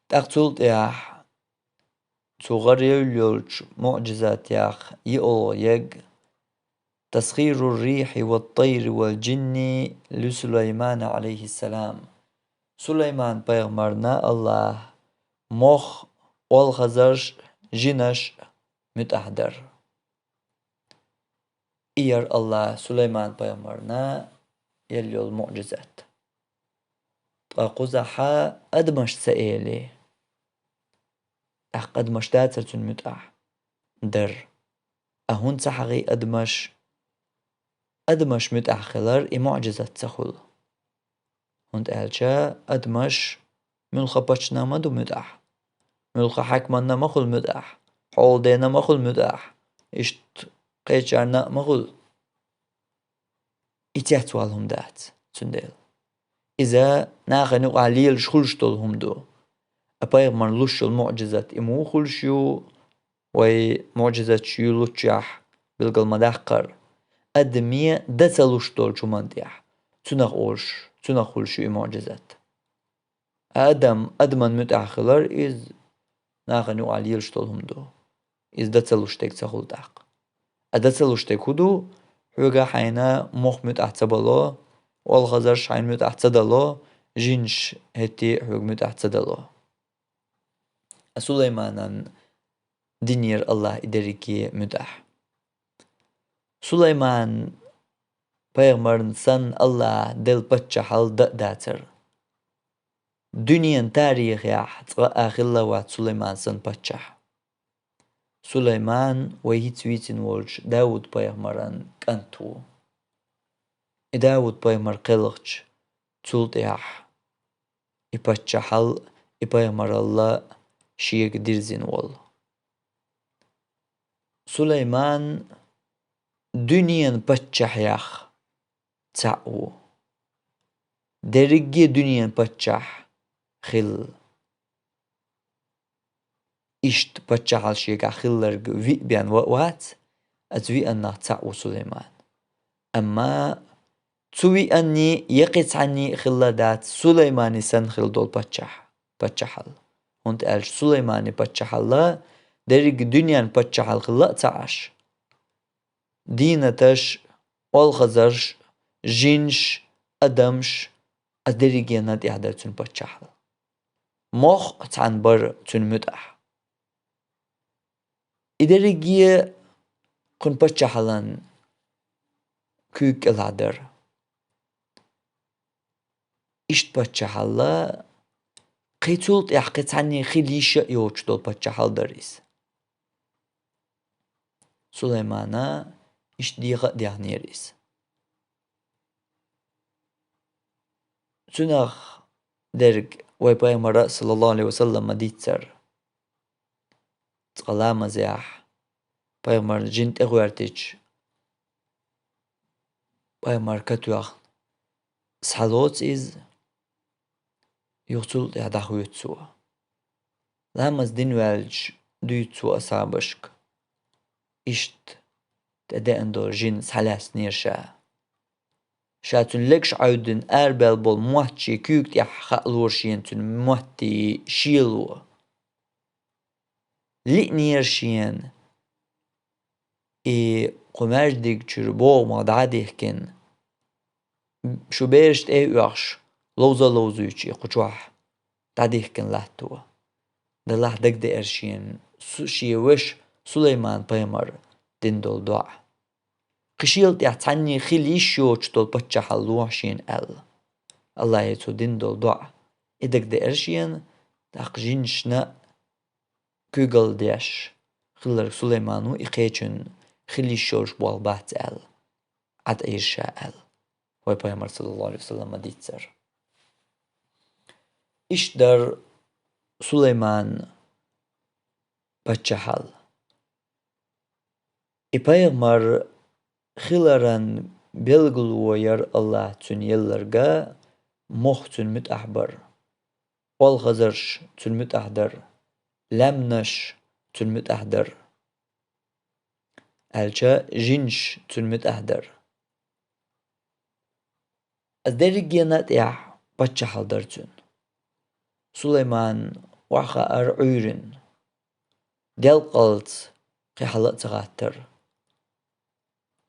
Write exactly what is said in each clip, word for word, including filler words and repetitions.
ТӀаккха цул тӀаьхьа цу гӀар йолчу муӀжизатех йиъолгӀа ерг: «تسخير الريح والطير والجن لسليمان عليه السلام». Сулайман-пайхамарна АллахӀа мох, олхазарш, жинаш муьтӀахь дара. И яра АллахӀа Сулайман-пайхамарна елла йолу муӀжизат. Ткъа кхузахь адамаш ца элий, тӀаккха адамаш дацара цуьнан муьтӀахь? Дара. Ткъа хӀунда ца хьахий адамаш? Адамаш муьтӀахь хилар и муӀжизат ца хуьлу. ХӀунда аьлча адамаш муьлхха паччахьна ма ду муьтӀахь, муьлхха хьаькамна ма хуьлу муьтӀахь, хьолдена ма хуьлу муьтӀахь, иштта кхечарна а ма хуьлу. И цецвала хӀума дац цундела. Иза нахана юкъахь лелаш хуьлуш долу хӀума ду. Ткъа пайхамарна луш йолу муӀжизат и муха хуьлуш ю, вай муӀжизаташ юьйлуччехь билгал ма даккхара, адаме дан ца луш долчу хӀуманна тӀехь, цунах олуш, цунах хуьлуш ю и муӀжизат. Адам, адаман муьтӀахь хилар иза нахана юкъахь лелаш долу хӀума ду. Иза дан ца луш дерг ца хуьлу тӀаккха. Ткъа дан ца луш дерг хӀун ду? Хьоьга хьайна мох муьтӀахь ца бало, олхазарш хьайна муьтӀахь ца дало, жинаш хӀетте а хьоьга муьтӀахь ца дало. Ткъа Сулайманан динера АллахӀа и дерриге муьтӀахь. Сулайман-пайхамарна санна АллахӀа делла паччахьалла дан а дацара. Дуьненан тарихехь цкъа а хилла вац Сулайман санна паччахь. Сулайман вай хӀинца вийцина волчу Дауд-пайхамаран кӀант ву. И Дауд-пайхамар кхелхича, цул тӀаьхьа и паччахьалла, и пайхамаралла шега дирзина волу. Сулайман дуьненан паччахьех цхьаъ ву. Дерриге дуьненан паччахь хилла. Иштта паччахьалла шегахь хилларг виъ бен ва а вац, оцу вианнах цхьаъ ву Сулайман. Амма цу вианний я кхин цхьанний а хилла дац Сулаймане санна хилла долу паччахь, паччахьалла. ХӀунда аьлча Сулаймане паччахьалла дерриг дуьненан паччахьалла хилла а ца Ӏаш. Дийнаташ, олхазарш, жинаш, адамаш, а дерригенан тӀехь дара цуьнан паччахьалла. Мох а цхьаьна бара цуьнан муьтӀахь. И дерриге кхуьнан паччахьаллан куьйга кӀелахь дара. Иштта паччахьалла, кхин цул тӀаьхьа кхин цхьанний хила йиш а йоцуш долу паччахьалла дара иза. Сулаймана иштта деха а дехнера иза. Цуьнах дерг вай пайхамара, саллаллаху Ӏалайхи ва саллам, ма дийццара. Цкъа ламазехь пайхамарна жин тӀегӀоьртича, пайхамар катоьхна схьалоцу иза, юха цул тӀаьхьа дӀахоьцу цо. Ламаз дина ваьлча дуьйцу цо асхьабашка: иштта тӀедеана долу жин схьалаьцнера ша. Ша цуьнан легаш Ӏевдина арабаьлла болу мотт шен куьйга тӀехь хаалора шена, цуьнан моттийн шело. Лиънера шена и кху маьждиг чуьра богӀамах дӀа а дихкина, шу бераш тӀе а оьхуш, ловза а ловзуьйтуш и кху чохь дӀадихкина латто. Делахь дагадеара шена су-, шен ваша Сулайман-пайхамара дина долу доӀа. Кхин шел тӀехь цхьанний хила йиш йоцуш долу паччахьалла лохьа шена аьлла. АллахӀе цо дина долу доӀа, и дагадеара шена, тӀаккха жинашна а куьйгалла деш хилларг Сулайман ву и кхечунна хила йиш йолуш болх бац аьлла, Ӏад Ӏийра ша аьлла, вай пайхамара, саллаллаху Ӏалайхи ва саллам, ма дийццара. Иштта дара Сулайман паччахьалла. И пайхамар хиларан билгало яра АллахӀа цуьнан елларг, мох цуьнан муьтӀахь бара, олхазарш цуьнан муьтӀахь дара, лаьмнаш цуьнан муьтӀахь дара, аьлча жинаш цуьнан муьтӀахь дара. Ас дерригенан а тӀехь паччахьалла дара цуьнан. Сулайман вахар Ӏуьйрина. Делкъалц кхин хьала а ца гӀаттар.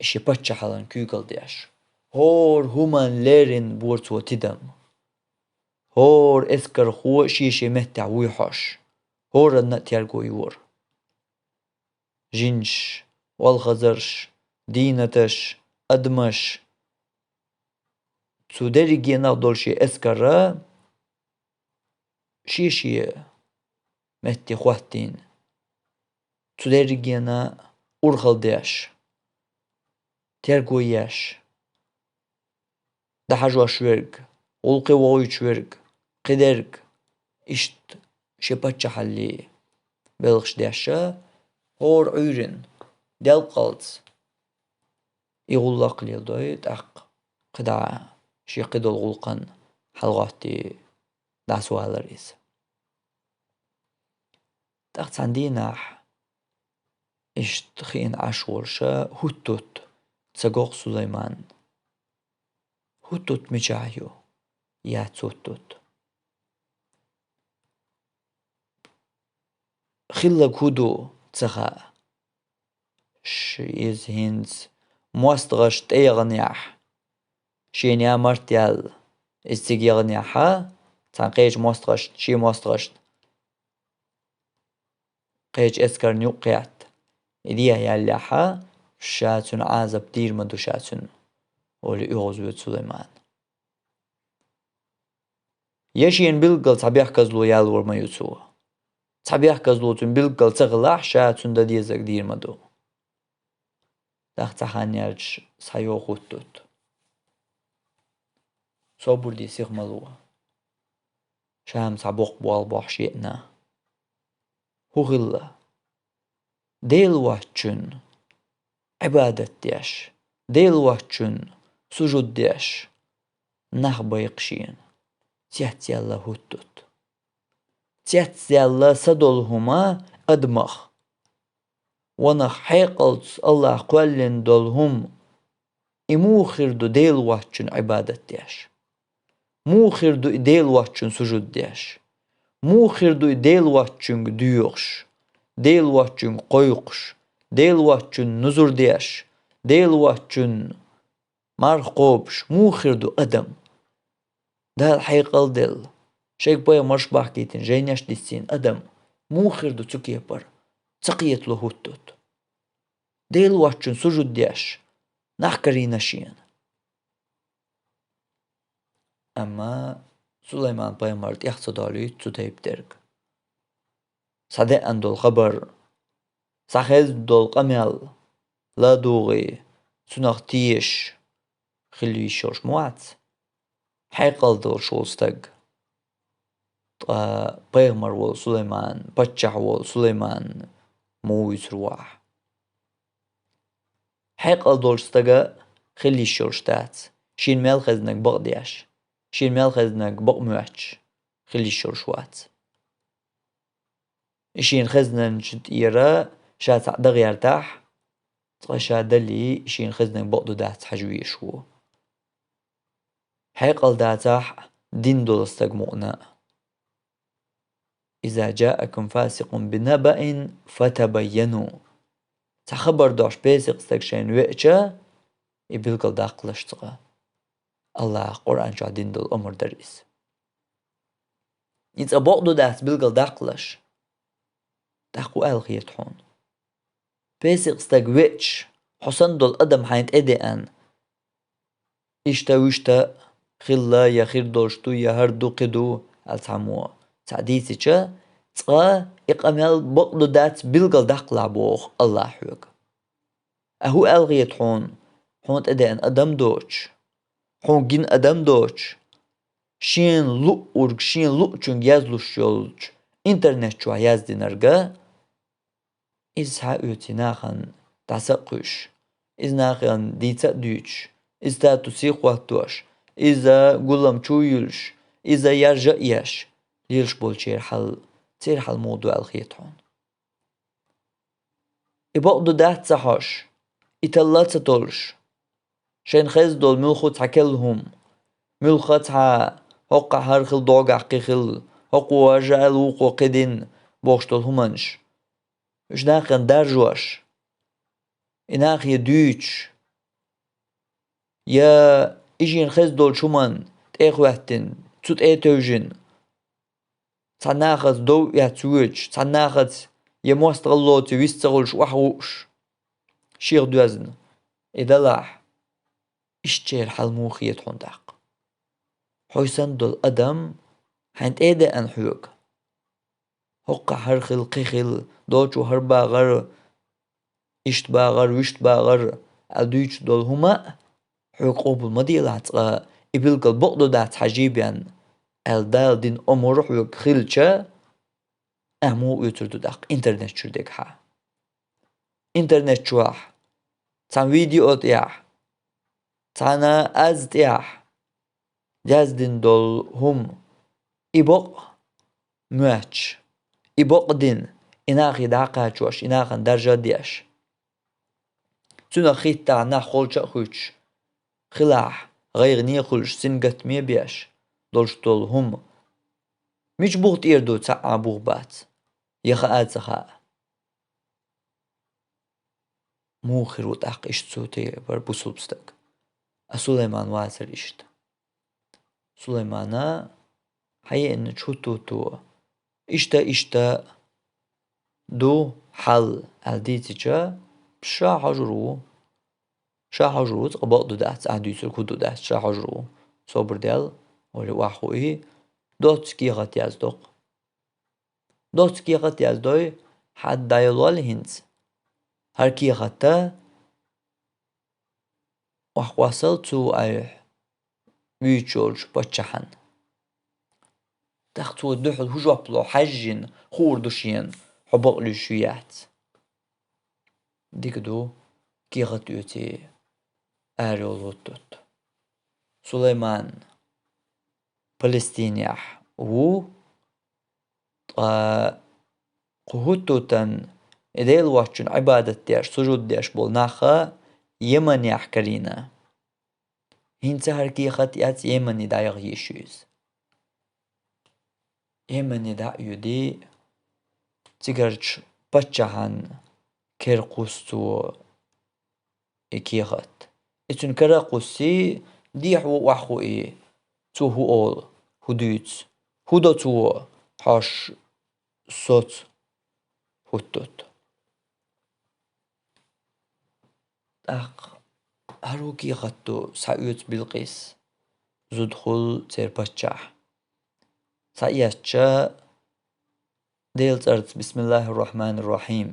Шен паччахьаллан куьйгалла деш. ХӀора хӀуманна леррина бора цо тидам. ХӀора эскархо шен-шен меттехь вуй хьожуш. ХӀоранна а терго йора. Жинаш, олхазарш, дийнаташ, адамаш. Цу дерригенах долу шен эскар а шен-шен метте хӀоттийна. Цу дерригенна урхалла деш, терго еш, дӀахьажош верг, гӀуллакхе вохуьйтуш верг, кхидерг, иштта шен паччахьаллин белхаш деш а, хӀора Ӏуьйрина, делкъалц и гӀуллакх леладой, тӀаккха кхидӀа шен кхидолу гӀуллакхана хьалагӀоттий дӀасавалар иза. ТӀаккха цхьана дийнахь иштта хиъна Ӏаш волуш а Хьудхуд ца го-кх Сулайманна. Хьудхуд мичахь ю? Яц Хьудхуд. Хилларг хӀун ду ца хаьа. Ш-, иза хӀинца мостагӀашна тӀеяханехь, шена я март яьлла, иза цига яханехь, цхьана кхечу мостагӀашна, шен мостагӀашна, кхечу эскарна юкъ кхетта, и дехьа яьллехь, ша цуьнан Ӏазап дийр ма ду ша цуьнан, олий оьгӀазвоьду Сулаймана. Я шена билггал цхьа бехказло ялор ма ю цо. Цхьа бехказло цуьнан билггал ца хилахь, ша цуьнан дан дезарг дийр ма ду. ТӀаккха цхьа хан яьлча схьайогӀу Хьудхуд. Собар де, сиха ма ло. Ша-м цхьа боккха болх бохьуш еана. ХӀун хилла? Дела воцчунна Ӏибадат деш, Дела воцчунна сужуд деш нах бай-кх шена. Цецъяьлла Хьудхуд. Цецъяьлла са долу хӀума адамах. Ванах хьекъалца АллахӀа кхоьллина долу хӀума, и муха хир ду Дела воцчунна Ӏибадат деш? Муха хир ду и Дела воцчунна сужуд деш? Муха хир ду и Дела воцчуьнга доьхуш, Дела воцчуьнга кхойкхуш, Дела воцчунна нузур деш, Дела воцчунна марха кхобуш? Муха хир ду адам? Дала хьекъал а делла, шайга пайхамарш а бахкийтина, жайнеш а диссийна адам муха хир ду цу кепара? Ца кхетало Хьудхуд. Дела воцчунна сужуд деш нах карийна шена. Амма Сулайман-пайхамар тӀех ца долуьйту цу тайпа дерг. Схьадеана долу хабар, схьахезна долу къамел ладугӀий, цунах тешаш хила йиш йолуш ма вац хьекъал долуш волу стаг. Ткъа пайхамар волу Сулайман, паччахь волу Сулайман муха вуьйцур ву ахь? Хьекъал долчу стага хила йиш йолуш дац, шена мел хезнарг бакъдеш, шена мел хезнарг бакъ моьттуш хила йиш йолуш вац. И шена хезнарчу тӀера ша цхьаъ дан гӀертахь, ткъа ша далий, и шена хезнарг бакъду-дац хьажа везаш ву. Хьекъал дацахь, дин долу стаг мукъана а. «Иза джаакум фасикъун бинабаин фатабайяну». Цхьа хабар дохьуш песикъ стаг шайна веача, и билггал даккхалаш цкъа. АллахӀа Къуръан чохь дина долу омра дара иза. И цкъа бакъду-дац билггал даккхалаш? ТӀаккха хӀун аьлла хета хьуна? Песикъ стаг веача, хьо санна долу адам хьайна тӀедеана, иштта, вуьшта хилла, я хир долуш ду, я хӀара ду, кхин ду аьлла цхьаммо цхьаъ дийцича, цкъа и къамел бакъду-дац билггал даккхалахь боху АллахӀа хьоьга. Ахьа хӀун аьлла хета хьуна, хьуна тӀедеана адам доцуш, хьуна гина адам доцуш, шена луъург шена луъучуьнга язлуш йолчу интернет чохь яздинарг а, иза схьаоьций нахана дӀаса а кхуьйсуш, иза нахана дийца а дуьйцуш, иза статусе а хӀоттош, иза гулам чу а юьлуш, иза яржа а еш, лелаш болчеран хьал, церан хьал муха ду аьлла хета хьуна? И бакъду-дац ца хьожуш, и талла а ца толлуш, шайна хезна долу муьлхха а цхьа керла хӀума, муьлхха а цхьа хӀоккхахь хӀара хила, догахь кхин хила, хӀокхо жаьла, вукхо кхидӀа бохуш долу хӀуманаш, уьш нахана даржош, и нахе дуьйцуш, я и шена хезна долчу хӀуманна тӀе а хӀоьттина, цу тӀе а тевжина, цхьана нахаца дов а эцна воьдуш, цхьана нахаца я мостагӀаллица вист ца хуьлуш охьавуьйш, шех доьзна и далахь, иштта шера хьал муха хета хьуна тӀаккха? Хьо санна долу адам хьайна тӀе а деана хьоьга. ХӀокхахь хӀара хилла, кхин хилла, долчо хӀара багӀара, иштта багӀара, вуьшта багӀара аьлла дуьйцуш долу хӀума а хьоьга къобал ма делахь цкъа, и билггал бакъ ду дац хьажий бен аьлла Дала дина омра хьоьга хилча, ахь муха оьцур ду тӀаккха интернет чуьра дегахь? Интернет чохь, цхьана видео тӀехь, цхьана аз тӀехь яздина долу хӀума, и бакъ моьттуш, и бакъ дина, и нахе дӀакхачош, и нахана даржа а деш, цуьнах хӀиттахь нах холча а хуьттуш, хилахь гӀайгӀане а хуьлуш, сингаттаме а беш долуш долу хӀума мича буха тӀера ду, цхьа а буха бац, я хаа а ца хаьа. Муха хир ву тӀаккха иштта цу тайпара бусулба стаг? А Сулайман вацара иштта. Сулаймана хьаеанчу хӀуттуто иштта, иштта ду хьал аьлла дийцича, ша хьожур ву. Ша хьожур ву, цкъа бакъ ду дац, ахь дуьйцург хӀун ду дац, ша хьожур ву. Собар дел, олий, охьахуий, доцца кехат яздоккху. Доцца кехат яздой, хьан дӀаялол хӀинца хӀара кехат а, охьакхоссал цу айхьа вуьйцуш йолчу паччахьан. ТӀаккха цо дуьхьал хӀун жоп ло хьаьжжина, хуур ду шена, хьо бакълуьйш ю, яц. Дика ду, кехат оьций, ара йолу хӀуттут. Сулайман Палестинехь ву, ткъа кху хӀуттутан и Дела воцчунна Ӏибадат деш, сужуд деш болу нах а Йеменехь карийна. ХӀинца хӀара кехат эцна Йемене дӀаяха йиш ю иза. Йемене дӀа а йоьдий, цигарчу паччахьан кара кхуссу цо и кехат. И цуьнан кара а кхуссий, дехьа ву охьахуий, цо хӀун олу, хӀун дуьйцу, хӀун до цо хьош соцу хӀуттут. ТӀаккха хӀара хӀун кехат ду, схьаоьцу Билкъис, зуда хуьлу церан паччахь. Схьаэцча, Делан цӀарца: «Бисмиллахир-рахманир-рахим.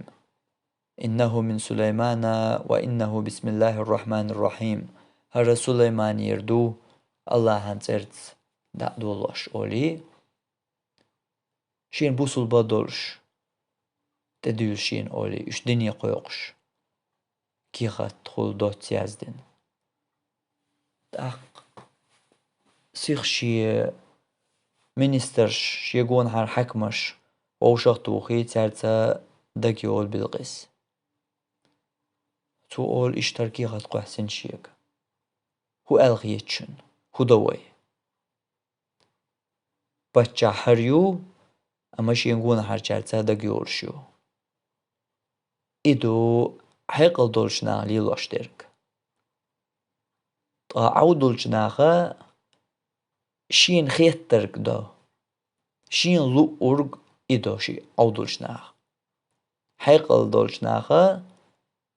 Иннаху мин Сулаймана ва иннаху бисмиллахир-рахманир-рахим». ХӀара Сулайманера ду, Аллахьан цӀарца дӀа а долош, олий. Шена бусулба долуш, тӀедуьйла шена, олий, уьш дине кхойкхуш, кехат хуьлу доцца яздина. ТӀаккха сиха шен министрш, шен гонахьара хьаькамаш вовшах а тухий, цаьрца дагайолу Билкъис. Цо олу иштта хӀара кехат кхоьссина шега. ХӀун аьлла хета шуна? ХӀун до вай? Паччахь хӀара ю, амма шен гонахьарчаьрца дагайолуш ю. И ду хьекъал долчу наха лелош дерг. Ткъа Ӏовдалчу наха шена хеттарг до, шена луург и до ши Ӏовдалчу наха. Хьекъал долчу наха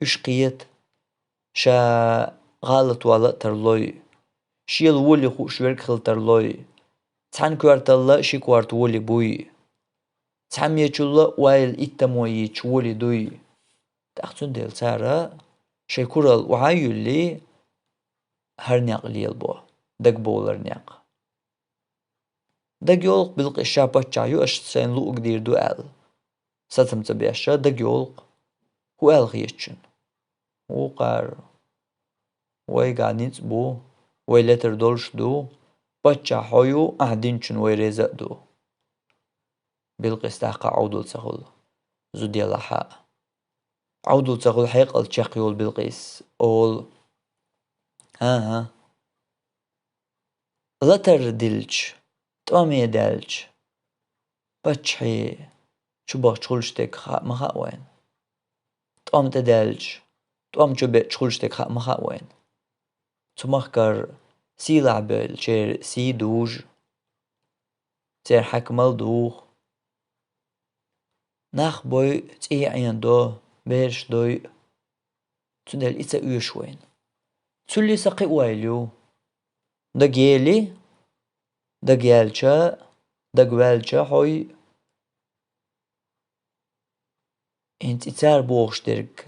уьш кхета, ша гӀалат вала а тарлой, шел воле хууш верг хила тарлой, цхьана коьрталла ши корта воле буй, цхьамечулла ойла иттамо йийча воле дуй. ТӀаккха цундела цара шайн куралла охьа а юьллий, хӀара некъ лелабо, дагабовлар некъ. Дагайолу-кх Билкъис ша паччахь ю, аша сайна луург дийр ду аьлла. Сацам ца беш, дагайолу-кх. ХӀун аьлла хета шуна? Вукхара: вайгахь ницкъ бу, вай летар долуш ду, паччахь хьо ю, ахьа динчун вай реза а ду. Билкъис тӀаккха Ӏовдал ца хуьлу зуда ялахь а. Ӏовдал ца хуьлу хьекъал чекхйолу Билкъис, олу: «ХӀан-хӀа, латар дилча, тӀоме даьлча, Паччахье чу бахача хуьлуш дерг хаа ма хаьа вайна. ТӀом тӀедаьлча, тӀом чу беча хуьлуш дерг хаа ма хаьа вайна. Цу махкара сийлахь бевллачеран сий дужа, церан хьаькамал духу. Нах бойу, цӀий Ӏен до, бераш дойу. Цундела и ца оьшу вайна. Цул йиса кхин ойла ю. Дага ели, дага яьлча, дага ваьлча хьо. ХӀинца и цара бохуш дерг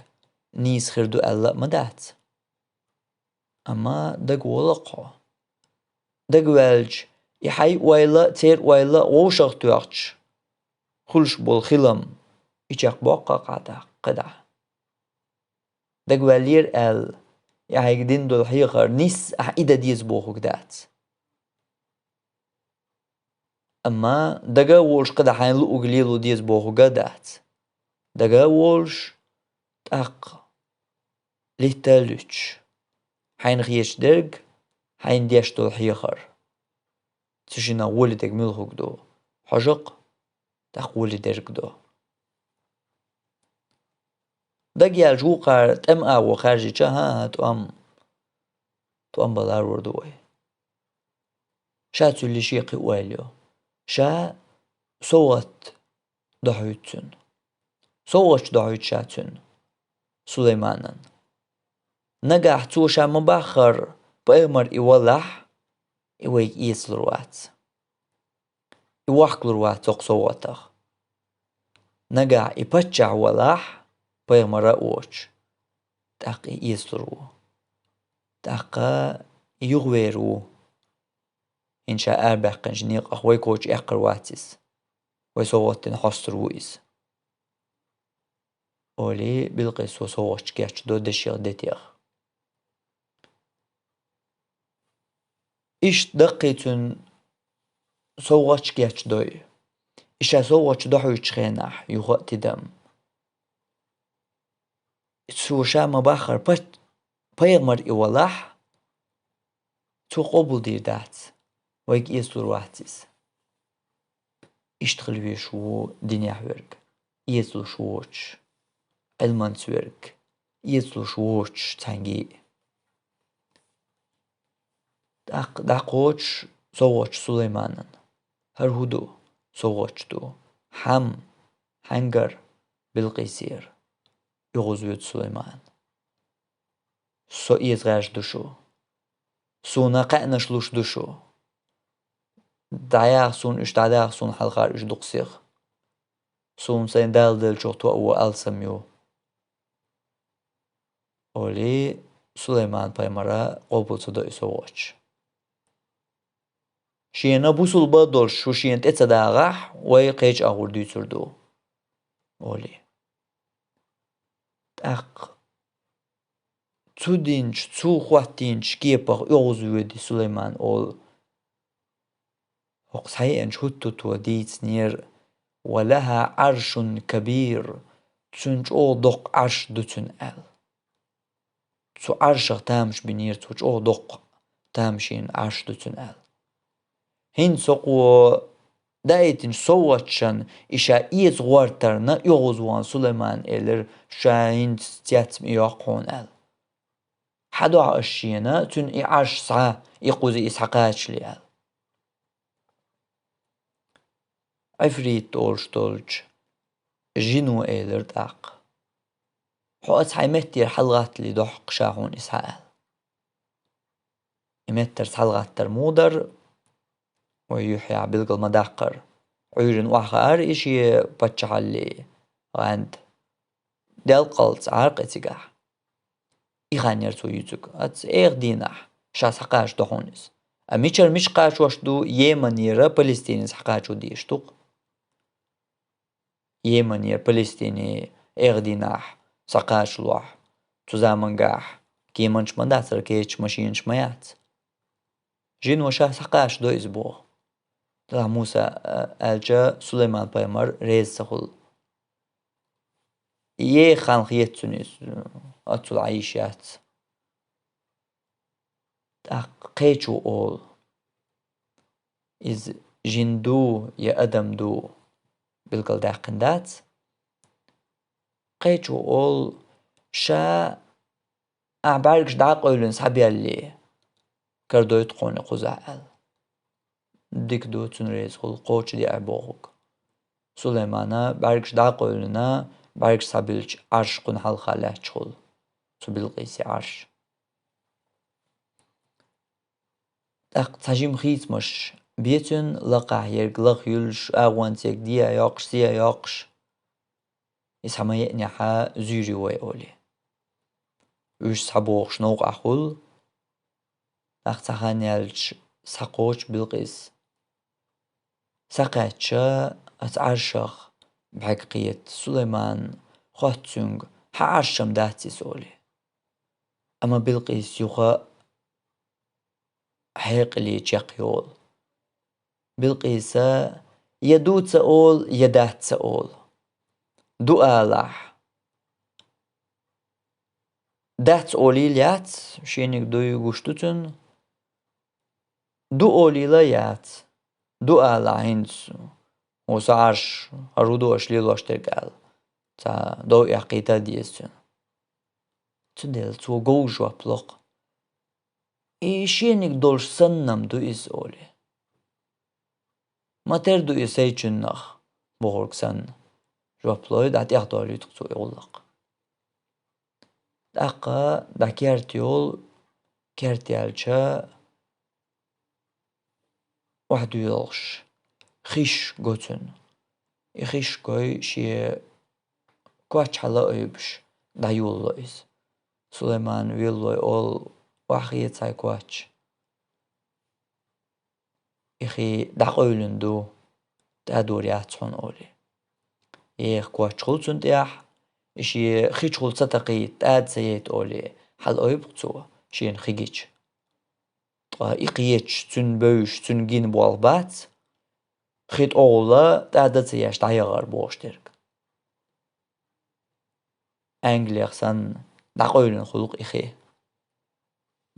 нийса хир ду аьлла а ма дац. Амма дага волакх хьо. Дага ваьлча, и хьайн ойла а, церан ойла а вовшахтоьхча, хуьлуш болу хилам, и чекхбоккху-кх хьан тӀаккха кхидӀа. Дага ваьллера аьлла, и хьайга дина долу хьехар нисса ахьа и дан деза бохург дац. Амма дага а волуш, кхидӀа хьайна луъург лело деза бохург а дац. Дага а волуш, тӀаккха литта а луьттуш, хьайна хеташ дерг, хьайна деш долу хьехар. Цу шиннах гӀоли дерг муьлхарг ду? Хьожа-кх, тӀаккха гӀоли дерг ду. Дага яьлча вукхара тӀеман агӀо хаьржича, хӀан-хӀа, тӀом, тӀом бан ларор ду вай. Ша цул йиша кхин ойла ю. Ша совгӀат дохьуьйту цунна. СовгӀаташ дохьуьйту ша цунна, Сулайманан. Нагахь цо ша ма-баххара пайхамар и валахь, и вайга эцалур вац. И вохкалур вац цу совгӀатах. Нагахь и паччахь валахь, пайхамар а воцуш, тӀаккха и эцалур ву. ТӀаккха и юхавер ву. ХӀинца ша арабаьккхинчу некъах вай коча эккхар вац иза. Вай совгӀат дина хьостур ву иза. Олий, Билкъисо совгӀаташ кечдо дешех, детех. Иштта даккхий цуьнан совгӀаташ кечдой. И ша совгӀаташ дохьуьйтучу хенахь, юха а тидам. Цо ша ма-баххара пат-, пайхамар и валахь, цо къобалдийр дац, вайга эцалур вац иза. Иштта хила везаш ву динехь верг, эцалуш воцуш, Ӏилманца верг, эцалуш воцуш цхьаьнгге а. ТӀаккха дӀакхочуш совгӀаташ Сулайманан. ХӀара хӀун ду? СовгӀаташ ду. Хьан, хьаьнгара? Билкъисера. ОьгӀазвоьду Сулайман. Со эца гӀерташ ду шу. Суна кхаьънаш луш ду шу. ДӀаяха суна уьш, дӀадаха суна хьалхара уьш дукха сиха. Суна сайн Дала деллачух тоаво алсам ю. Олий, Сулайман-пайхамара къобал ца до и совгӀаташ. Шена бусулба а долуш, шу шена тӀе ца дагӀахь, вай кхечу агӀор дуьйцур ду, олий. ТӀаккха цу динчу, цо хӀоттийначу кепах оьгӀазвоьду Сулайман олу. ХӀокху схьаеанчу хӀуттуто дийцинера: «Ва лаха Ӏаршун кабир», цуьнан чӀогӀа доккха Ӏарш ду цуьнан аьлла. Цу Ӏаршах тамаш бинера цо, чӀогӀа доккха тамашийна Ӏарш ду цуьнан аьлла. ХӀинца хӀокхо даийтинчу совгӀаташна и ша эца гӀортарна оьгӀазвахана Сулаймана элира: «Ша хӀинца цецма и йоккху хьуна», — аьлла. «Хьан дуьхьа аш шена, цуьнан и Ӏарш схьа, и кхуза и схьакхачале», — аьлла. Ӏифрит олуш долчу жино элира тӀаккха: «Хьо оцу хьайн меттера хьалагӀаттале дохьу-кх ша хьуна и схьа», — аьлла. И меттара схьалагӀаттар муха дара, вай юьххьехь билгал ма даккхара. Ӏуьйранна охьахаара и шен паччахьаллин гӀаьнда. Делкъалц Ӏара кхин цигахь. И хан яра цо юьйцург. Оцу эха дийнахь ша схьакхачадо хьуна иза. Ткъа мичара мича кхачош ду, Йеменера Палестине схьакхачо дезаш ду-кх. Йеменера Палестине эха дийнахь схьакхачалахь, цу заманчохь кеманаш ма дацара, кечаш, машинаш ма яц. Жино ша схьакхачадо иза боху. Делахь Муса, а, аьлча, Сулайман-пайхамар реза ца хуьлу. Еха хан хета цунна иза, оццул Ӏан йиш яц. ТӀаккха кхечо олу: «Иза жин ду я адам ду?» билгалдаьккхина дац. Кхечо олу: «Ша ахь бӀаьргаш дӀа а къевлина схьабаьллий, карадойту хьуна кхузахь», — аьлла. «Дика ду, цунна реза хуьлу, кхочушде ахь бохург». Сулаймана бӀаьргаш дӀа а къевлина, бӀаьргаш схьабиллича, Ӏарш кхунна хьалха лаьтташ хуьлу, цу Билкъисан Ӏарш. ТӀаккха цхьа жима хийцамаш бен цуьнан, лакхахь ерг лаха юьллуш, агӀонца ерг дехьа йоккхуш, сехьа йоккхуш. Иза хьан ма еънехьа, зуьйре вай олий. Уьш схьабогӀуш новкъахь хуьлу, тӀаккха цхьа хан яьлча схьакхочу Билкъис. Схьакхаьчча, оцу Ӏаршах бӀаьрг кхета. Сулайман хотту цуьнга: «Хьан Ӏарш-м дац иза?» — олий. Амма Билкъис юха хьекъале чекхйолу. Билкъиса: «Я ду ца олу, я дац ца олу. Ду алахь». «Дац» олийла яц, шениг дуй гуш ду цуьнан. «Ду» олийла яц. «Ду» алахь хӀинца, хӀун сан Ӏарш, хӀара хӀун ду аша лелош дерг аьлла, цхьа дов эккхийта а деза цуьнан. Цундела цо говза жоп ло-кх: «И шениг долуш санна-м ду иза», — олий. «Ма тера ду и сайчуннах», — бохург санна, жоп лой, дӀатӀехдолуьйту-кх цо и гӀуллакх. ТӀаккха дӀа керта йолу, керта яьлча, охьадоьлхуш, хиш го цуьнан. И хиш гой, шен коч хьала а ойбуш, дӀайолало иза. Сулайман веллой олу: «Охьахеца хьайн коч. И хи дӀакъевлина ду, тӀадор яц хьуна», — олий. Еха коч хуьлу цунна тӀехь, и шен хичахула ца такхийта, тӀада ца яйта олий, хьала ойбу-кх цо шена хи гича. Ткъа и кхеташ, цуьнан бевзаш, цуьнан гина болх бац, хи тӀогӀула тӀада ца еш дӀаяхар бохуш дерг. Ангелех санна, дӀакъевлина хуьлу-кх и хи.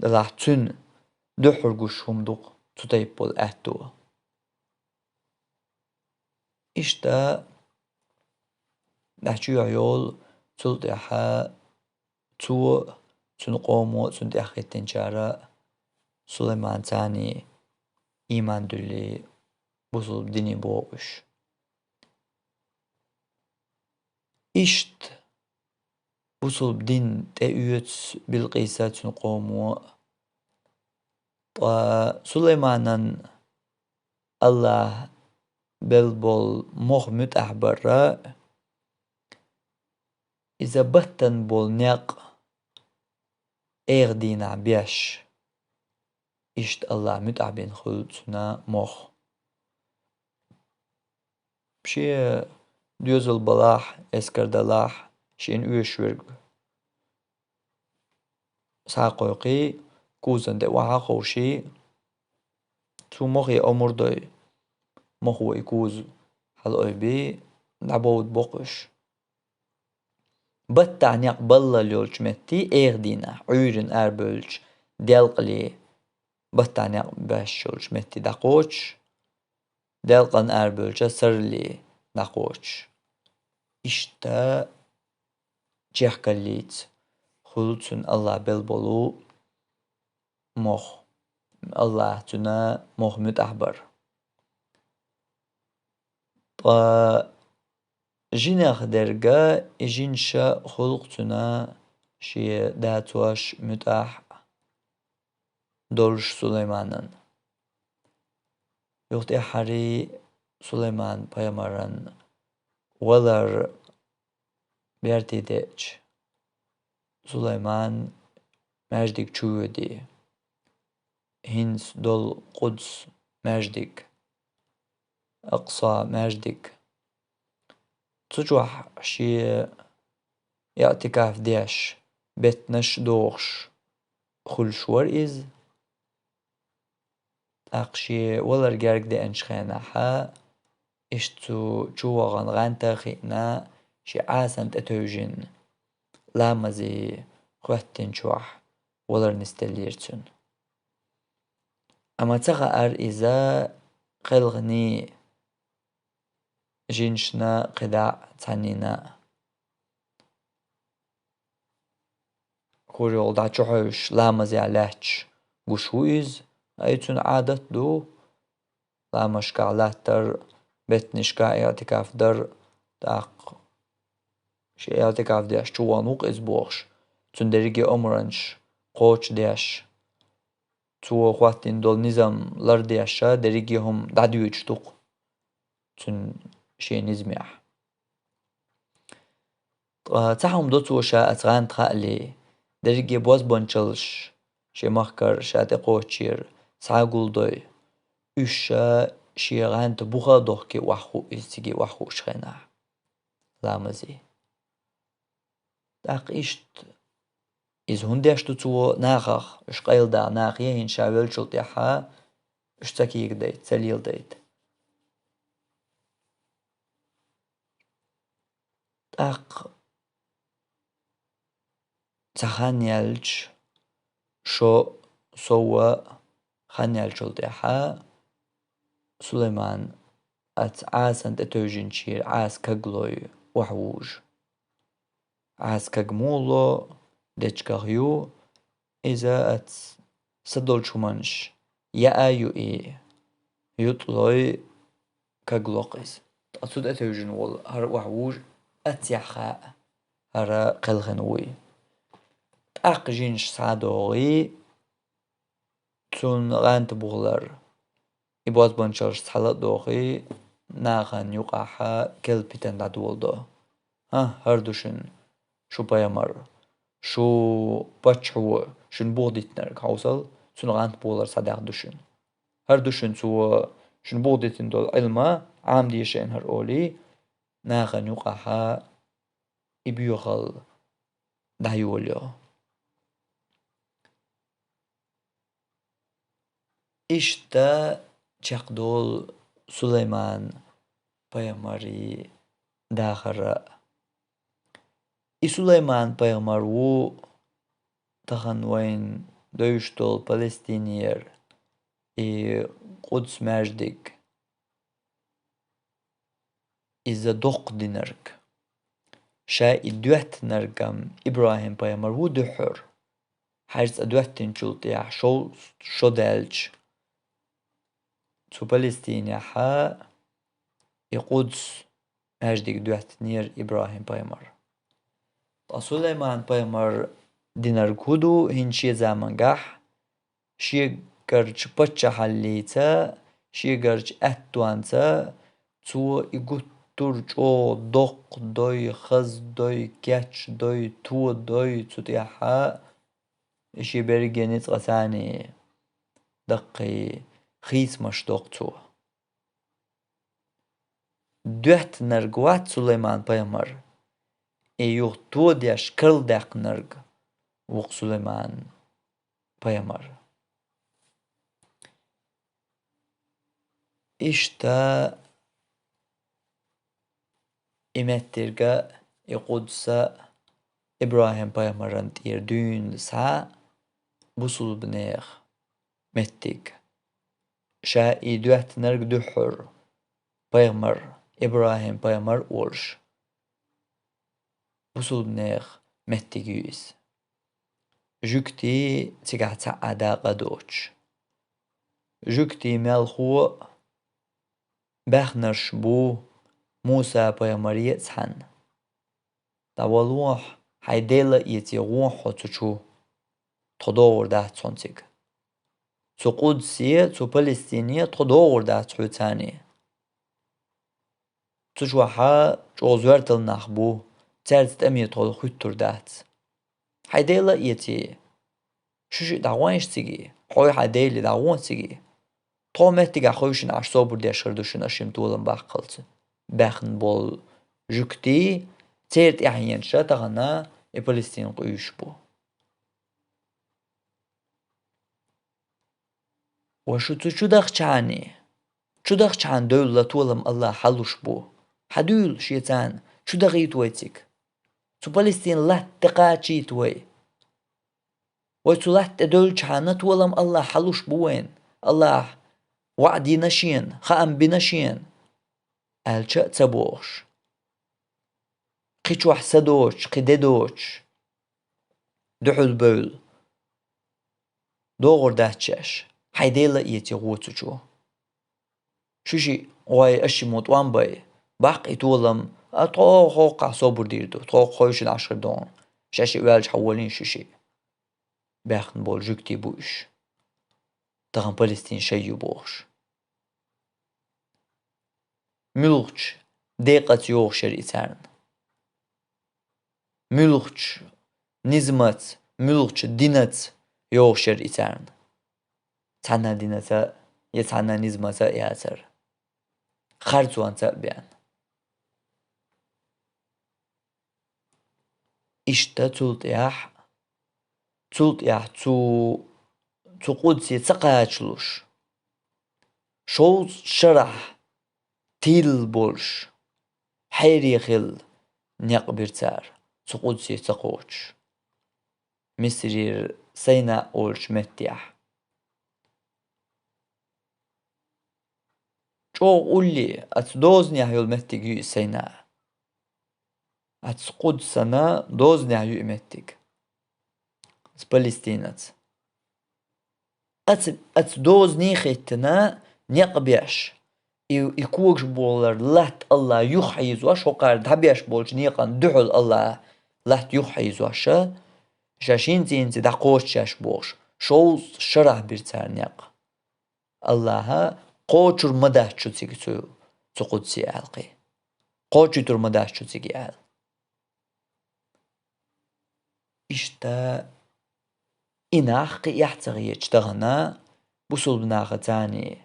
Делахь цуьнан дуьххьара гуш хӀума ду-кх цу тайпа болу аьтто. Иштта дӀа чоьхьа йолу, цул тӀаьхьа цо а, цуьнан къомо а, цунна тӀаьхьахӀиттинчара а Сулайман царний ийман дуьллий, бусулба дине богӀу уьш. Иштта бусулба дин тӀеоьцу Билкъиса, цуьнан къомо а. Ткъа Сулайманан Аллахь белла болу мохь муьтӀахь бар а, иза баттана болу некъ эгӀа дийнахь беш, иштта Аллахь муьтӀахь бина хуьлу цуьнан мохь. Шен доьзал балахь, эскар далахь, шена оьшуш верг схьакхойкхий, кузан тӀе охьа а ховший, цу мохе омра дой, мохо и куза хьала ойбий, дӀабовда боккхуш. Баттахь некъ баллал йолчу метте, эгӀа дийнахь, Ӏуьйранна арабевллачу делкъале, баттахь некъ беш йолчу метте дӀакхочуш, делкъана арабевллачу саррале дӀакхочуш. Иштта чехкаллица хуьлу цуьнан Аллахь белла болу мохь. Аллахь цуьнан мохь муьтӀахь бар. Ткъа жинех дерг а, и жинаш а хуьлу-кх цуьнан шен дацош муьтӀахь долуш Сулайманан. Юха тӀаьххьарий Сулайман-пайхамаран валар берте деъча, Сулайман маьждиг чу воьдий, хӀинца долу Къудс маьждиг, Акъса маьждиг. Цу чохь шен иътикаф деш, беттанаш а дохуш хуьлуш вара иза. ТӀаккха шен валар герга деанчу хенахь, иштта цу чу вахана гӀанта а хиъна, шен Ӏасана тӀетевжина, ламазе хӀоьттинчохь валар нисделлера цуьнан. Амма ца хаьара иза кхелханий жинашна кхидӀа а цхьаннена а. Хуьре гӀолла дӀачухьевшаш ламазехь лаьтташ гуш ву иза, ай цуьнан Ӏадат ду, ламазашкахь латтар, беттанашкахь иӀтикаф дар, тӀаккха шен иӀтикаф деш чувахана ву-кх иза бохуш, цуьнан дерриге омранаш кхочушдеш, цо хӀоттийна долу низам лардеш, дерриге хӀума дӀадоьдуш ду-кх цуьнан шен низамехь. Ткъа цхьа хӀума до цо ша оцу гӀантана хаале, дерриге бозбанчаллаш шен махкара ша тӀекхочучеран схьа а гулдой, уьш ша шен гӀантан буха а дохке охьахуу иза цига охьахуучу хенахь ламазе. ТӀаккха иштта иза хӀунда деш ду цо нахах, уьш къайладаха нах е хӀинца ша веллачул тӀаьхьа уьш ца кегадайта, ца леладайта. ТӀаккха цхьа хан яьлча, шо сов а хан яьллачул тӀаьхьа Сулайман оцу Ӏасана тӀетевжинчера Ӏаса каглой охьавужу. Ӏаса каг муха ло, дечигах ю, иза оцу са долчу хӀуманаш яа а юий, ютӀалой, каг ло-кх иза. Ткъа цу тӀетевжина волу хӀара охьавужу оццехь хаьа, хӀара кхелхина вуй. ТӀаккха жинаш схьа а догӀий, цунна гӀанта бухалар, и бозбанчаллаш схьала а дохий, нахана юкъахь керла питана дӀадоладо. ХӀан, хӀара ду шуна шун пайхамар, шун паччахьо, шуна бух диттинарг хьовсал, цунна гӀанта бухалар схьадаьхна ду шуна. ХӀара ду шуна цо шуна бух диттина долу Ӏилма, Ӏамаде шайна хӀара олий, нахана юкъахь и боьхалла дӀайолайо. Иштта чекхдолу Сулайман-пайхамаран дахар а. И Сулайман-пайхамар ву тахана вайна девзаш долу Палестинера и Къудс-маьждиг. Иза доккха динарг. Ша и доьттинарг-м ИбрахӀим-пайхамар ву дуьххьара. ХӀара цӀа доьттинчул тӀаьхьа шов-, шо даьлча, цу Палестинехь и Къудс-маьждиг доьттинера ИбрахӀим-пайхамар. Ткъа Сулайман-пайхамар динарг хӀун ду хӀинца шен заманахь? Шегарчу паччахьаллица, шегарчу аьттонца цо и гуттар а чӀогӀа доккха дой, хаза дой, кечдой, тодой, цу тӀехь и шен берриге ницкъаца даккхий хийцамаш доккху цо. Доьттинарг вац Сулайман-пайхамар, и юха тодеш карладаьккхинарг ву-кх Сулайман-пайхамар. Иштта и меттиг а, и Къудс а ИбрахӀим-пайхамаран тӀера дуьйна схьа бусулбанех меттиг. Ша и доьттинарг дуьххьара пайхамар, ИбрахӀим-пайхамар а волуш, бусулбанех меттиг ю иза. Жуьгтий цигахь цхьа а дакъа а доцуш. Жуьгтий мелхо а баьхнарш бу Муса-пайхамаре а цхьаьна. ДӀавала вон хьо, хьайн Дела а эций, вон хьо цу чу, тхо догӀур дац хьуна цига. Цу Къудсе, цу Палестине тхо догӀур дац хьоьца. Цу чохь чӀогӀа зоьртал нах бу, цаьрца тӀаме тхо хуьттур дац. Хьайн Дела а эций, шу шиъ дӀагӀойша цига, хьой хьайн Деле дӀагӀо цига. Тхо меттигахь хевшина Ӏаш собар деш хир ду шуна, аша шимма толам баккхалц. Баьхна болу жуьгтий, церан тӀаьхьенаш тахана и Палестин къуьйсуш бу. Ва шу цу чу дахчахьана, чу дахчахьана девлла толам Аллахь хьалуш бу. Хьан дуьйла шеца, чу дахийта вай цига. Цу Палестин латта кхачийта вай. Вай цу латта тӀе девллачхьана толам Аллахь хьалуш бу вайна. Аллахь ваӀда йина шена, хаам бина шена. аьлча а ца бохуш. Кхин чохь са доцуш, кхин де доцуш, дуьхьал бевлла, догӀур дац шаьш, хьайн Дела а эций гӀо цу чу. Шу шиъ гӀой, аш шиъ мо тӀом бай, баккха и толам, а тхо хӀокхахь собар дийр ду, тхо хӀокху ховшина Ӏаш хир ду хьуна, шаьш и ваьлча хьан волийна шу шиъ. Баьхна болу жуьгтий бу уьш. Тахана Палестин шай ю бохуш. Муьлхачу декъаца йогӀуш яра и царна. Муьлхачу низамаца, муьлхачу динаца йогӀуш яра и царна. Цхьана динаца я цхьана низамаца а яцара. Харцонца а беана. Иштта цул тӀаьхьа, цул тӀаьхьа цу, цу Къудсе ца кхачалуш, шовзткъа шарахь тилла болуш, хьере хилла некъ бира цара, цу Къудсе ца кхочуш. Мисрера Сайна олучу меттехь. ЧӀогӀа улле, оцу дозанехь йолу меттиг ю и Сайна. Оцу Къудсана дозанехь ю и меттиг. Оцу Палестинаца. Оцу, оцу дозаний хӀиттина некъ беш, и, и когаш болар латта Аллахь юхахьийзош, хӀокхара дӀабеш болчу некъана дуьхьал Аллахь латта юхахьийзош, ша хӀинца-хӀинца дӀакхочуш шаьш бохуш, шовзткъа шарахь бира цара некъ. Аллахьа кхочур ма дац шу цига цу, цу Къудсе аьлла кхин. Кхочуьйтур ма дац шу цига аьлла. Иштта и нах кхин эхь ца хеташ тахана бусулба наха царний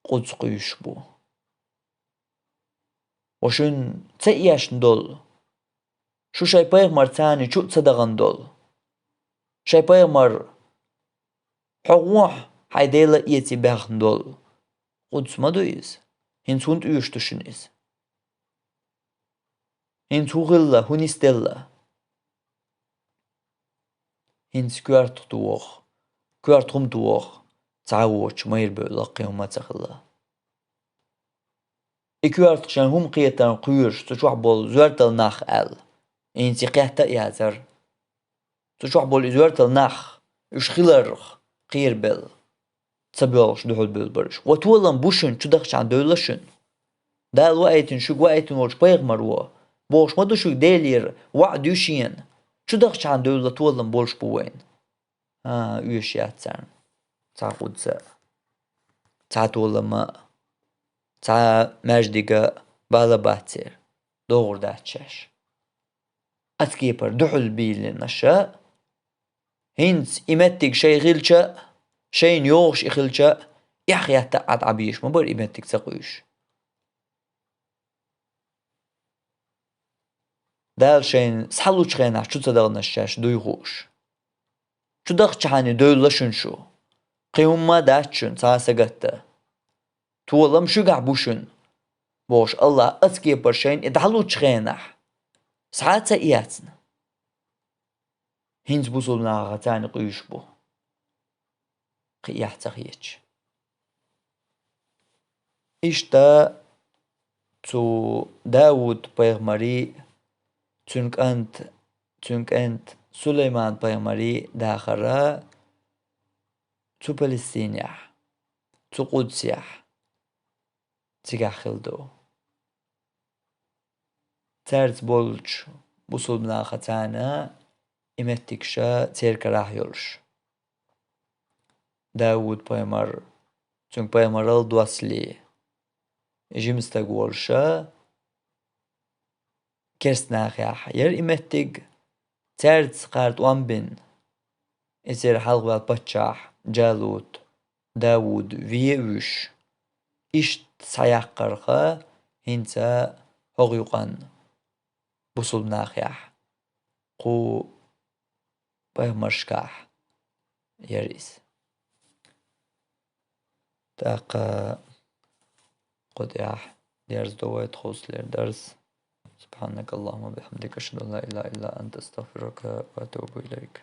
Къудс къуьйсуш бу. Ва шуна ца эшна долу, шу шайн пайхамар царний чу а ца дахана долу. Шайн пайхамар, хьо гӀохь хьайн Дела эций баьхна долу. Къудс ма ду иза. ХӀинца хӀунда оьшуш ду шуна иза? ХӀинца хӀун хилла, хӀун нисделла? ХӀинца коьртах туху, коьрта хӀума туху, цхьа а воцуш майра бевлла кхин хӀума ца хилла. И коьртах шайн хӀума кхетарна кхоьруш, цу чохь болу зоьртал нах аьлла, хӀинца и кхетта а яцара. Цу чохь болу и зоьртал нах, уьш хиларх кхерабелла, ца боьлхуш дуьхьал бевлла бара уьш. Ва толам бу шуна, чу дахчахьана девлла шуна. Дала ваийтина шуьга ваийтина волчу пайхамар ву, бохуш ма ду шуьга Делера, ваӀда ю шена, чу дахчахьана девлла толам болуш бу вайна. А, оьшуш яц царна цхьа Къудса, цхьа толама, цхьа маьждига бала бац церан, догӀур дац шаьш. Оцу кепара дуьхьал бийлина ша, хӀинца и меттиг шайн хилча а, шайна йогӀуш и хилча а, эхь хетта а Ӏад Ӏа бийш ма бара и меттиг ца къуьйсуш. Дала шайна схьалучу хенахь чу ца даханаш шаьш дуй хууш. Чу дахчахьана девлла шуна шу. Кхин хӀумма а дац шуна цхьа а сагатта. Толам шуьгахь бу шуна, бохуш Аллахь оцу кепара шайна и дӀалучу хенахь, схьа а ца эцна. ХӀинца бусулба наха царна къуьйсуш бу, кхин эхь ца хеташ. Иштта цу Дауд-пайхамарий, цуьнан кӀант, цуьнан кӀант Сулайман-пайхамарий дахара цу Палестинехь, цу Къудсехь, цигахь хилла ду. Цаьрца болчу бусулба наха царна и меттигаш церан карахь йолуш. Дауд-пайхамар, цуьнга пайхамаралла доссале, жима стаг волуша, керста нахехь яра и меттиг, цаьрца кхара тӀом бина, и церан хьалхаваьлла паччахь Джалут, Дауд ве а вуьйш, иштта схьаяккхарха хӀинца хӀокху юкъанна бусулба нахехь, кху пайхамаршкахь яра иза. ТӀаккха кху тӀехь дерзадо вай тховсалера дарс. سبحانك اللهم وبحمدك، أشهد أن لا إله إلا أنت، أستغفرك وأتوب إليك.